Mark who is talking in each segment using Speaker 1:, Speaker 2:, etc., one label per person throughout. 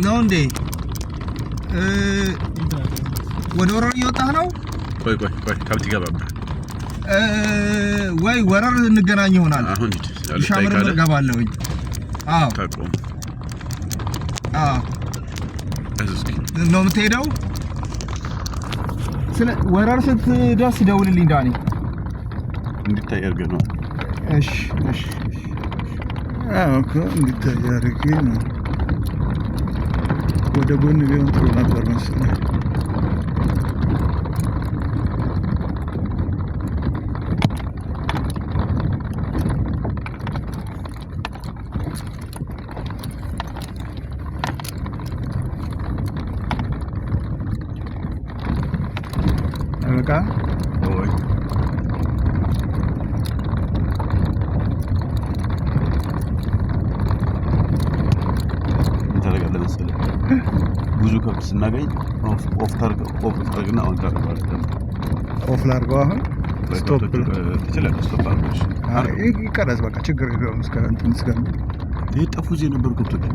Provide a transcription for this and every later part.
Speaker 1: ነው እንዴ? ወደ ወረር እየወጣህ ነው?
Speaker 2: ቆይ ቆይ ቆይ፣ ከብት ይገባብሃል።
Speaker 1: ወይ ወረር እንገናኝ ይሆናል።
Speaker 2: አሁን ሂድ።
Speaker 1: እርሻ ምርምር እገባለሁኝ። አዎ።
Speaker 2: ታቆም።
Speaker 1: አዎ።
Speaker 2: እስኪ
Speaker 1: ነው የምትሄደው? ስለ ወረር ስትደርስ ደውልልኝ ዳኒ።
Speaker 2: እንዲታይ አድርገህ ነው።
Speaker 1: እሺ እሺ እሺ።
Speaker 3: አዎ እኮ እንዲታይ አድርጌ ነው። ወደ ጎን ቢሆን ጥሩ ነበር መሰለኝ። በቃ።
Speaker 2: ወይ ምን ታደርጋለህ መሰለህ? ብዙ ከብት ስናገኝ off ታርገው፣ off ታርግና on ታርገዋለህ ደግሞ።
Speaker 3: Off ላድርገው አሁን፣ stop።
Speaker 2: ትችላለህ። Stop አድርገው። እሺ።
Speaker 3: ይቀረጽ፣ በቃ ችግር የለውም። እስከ እንትን እስከሚል።
Speaker 2: ይሄ ጠፉ፣ እዚህ የነበሩ ከብቶች።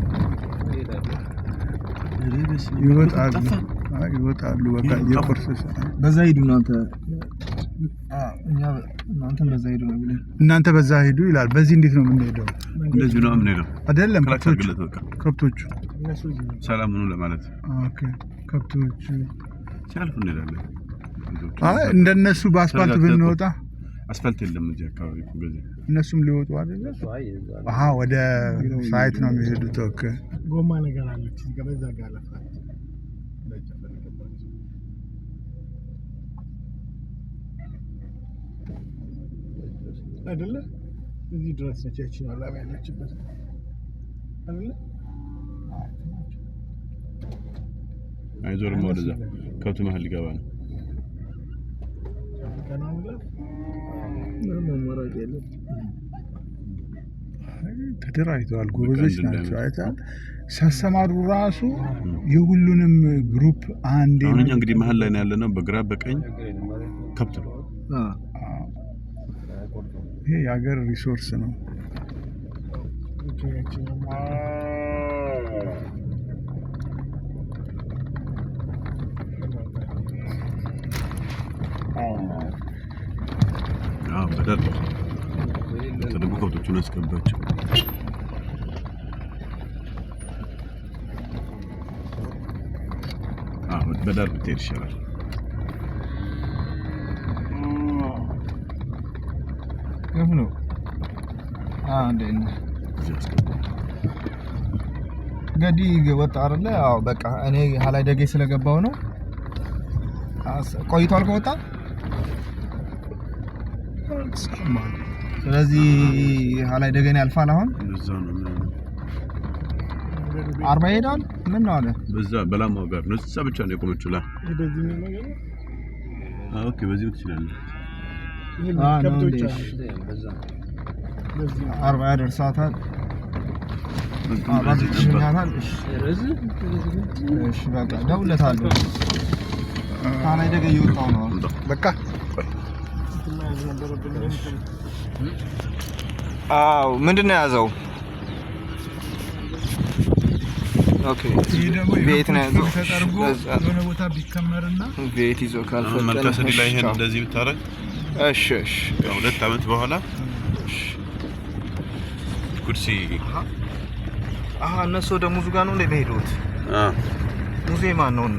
Speaker 2: ኧረ በስመ አብ።
Speaker 3: ይወጣሉ።
Speaker 2: ጠፋ።
Speaker 3: አይ ይወጣሉ። በቃ የቁርስ ሰዓት።
Speaker 1: በዛ ሂዱ እናንተ። እኛ እናንተም በዛ ሂዱ ነው የሚለን።
Speaker 3: እናንተ በዛ ሂዱ ይላል። በዚህ እንዴት ነው የምንሄደው?
Speaker 2: እንደዚሁ ነው የምንሄደው።
Speaker 3: አይደለም።
Speaker 2: ክላክስ
Speaker 3: ከብቶቹ
Speaker 2: አድርግለት በቃ።
Speaker 3: ከብቶቹ
Speaker 2: ሰላም ሁኑ ለማለት።
Speaker 3: Okay፣ ከብቶቹ
Speaker 2: ሲያልፉ እንሄዳለን።
Speaker 3: አይ እንደነሱ በአስፋልት
Speaker 2: ተረጋግተህ
Speaker 3: ብንወጣ።
Speaker 2: አስፋልት የለም እዚህ አካባቢ እኮ በዚህ።
Speaker 3: እነሱም ሊወጡ አይደለ? አሃ፣ ወደ site ነው የሚሄዱት። Okay።
Speaker 4: ጎማ ነገር አለች እዚህ ጋር፣ በዛ ጋር አለፋት። አይደለ? እዚህ ድረስ ነች ያችኛዋ ላም ያለችበት፣ አይደለ?
Speaker 2: አይዞርም፣ ወደዛ ከብት መሀል ሊገባ ነው።
Speaker 4: ቀና ብላ።
Speaker 1: ምንም አማራጭ የለም።
Speaker 3: ተደራጅተዋል። ጎበዞች
Speaker 2: በቃ
Speaker 3: ናቸው። አይተሃል? ሲያሰማሩ ራሱ የሁሉንም group አንዴ።
Speaker 2: አሁን እኛ እንግዲህ መሀል ላይ ነው ያለነው። በግራ በቀኝ ከብት ነው።
Speaker 3: ይሄ የሀገር resource ነው።
Speaker 4: Okay፣ ያችኛዋ።
Speaker 2: አዎ፣ በዳር አንተ ደግሞ ከብቶቹን አስገባቸው። አዎ፣ በዳር ብትሄድ ይሻላል።
Speaker 1: የት ነው? እንዴት ነህ?
Speaker 2: እዚህ አስገባ።
Speaker 1: ገዲ ወጣ አይደለ? አዎ በቃ እኔ ሀላይ ደጌ ስለገባው ነው። ቆይቷል ከወጣ። ስለዚህ ሀላይ ደገን ያልፋል አሁን።
Speaker 2: እንደዛ ነው የሚሆነው።
Speaker 1: 40 ይሄዳል። ምን ነው አለ?
Speaker 2: በዛ በላማው ጋር ነው። እዛ ብቻ ነው የቆመችው ላ
Speaker 4: ወደዚህ ነው ነገር።
Speaker 2: Okay፣ በዚህ ትችላለህ።
Speaker 4: ይሄ
Speaker 1: ነው
Speaker 4: ከብቶች
Speaker 1: እንዴ?
Speaker 4: አሉ። በዚህ ነው።
Speaker 1: 40 ያደርሳታል። 40 ትሸኛታል። እሺ እሺ፣ በቃ እደውልለታለሁ። ከሀላይ ደገ እየወጣሁ ነው አሁን።
Speaker 3: በቃ።
Speaker 4: እንትን መያዝ ነበረብን።
Speaker 1: አዎ፣ ምንድን ነው የያዘው? Okay።
Speaker 3: ይሄ ደግሞ
Speaker 1: ቤት ነው የያዘው።
Speaker 3: የከብቶች ተጠርጎ
Speaker 1: ለዛ ነው።
Speaker 3: የሆነ ቦታ ቢከመርና
Speaker 1: ቤት ይዞ
Speaker 2: አሁን
Speaker 1: ካልፈጠነ።
Speaker 2: መልካ ሰዲ ላይ ይሄን
Speaker 1: እሺ፣
Speaker 2: እንደዚህ ብታረግ
Speaker 1: እሺ እሺ።
Speaker 2: ከ2 ዓመት በኋላ ኩርሲ።
Speaker 1: አሀ፣ እነሱ ወደ ሙዙ ጋር ነው እንደሚሄዱት። ሙዙ የማን ነውና?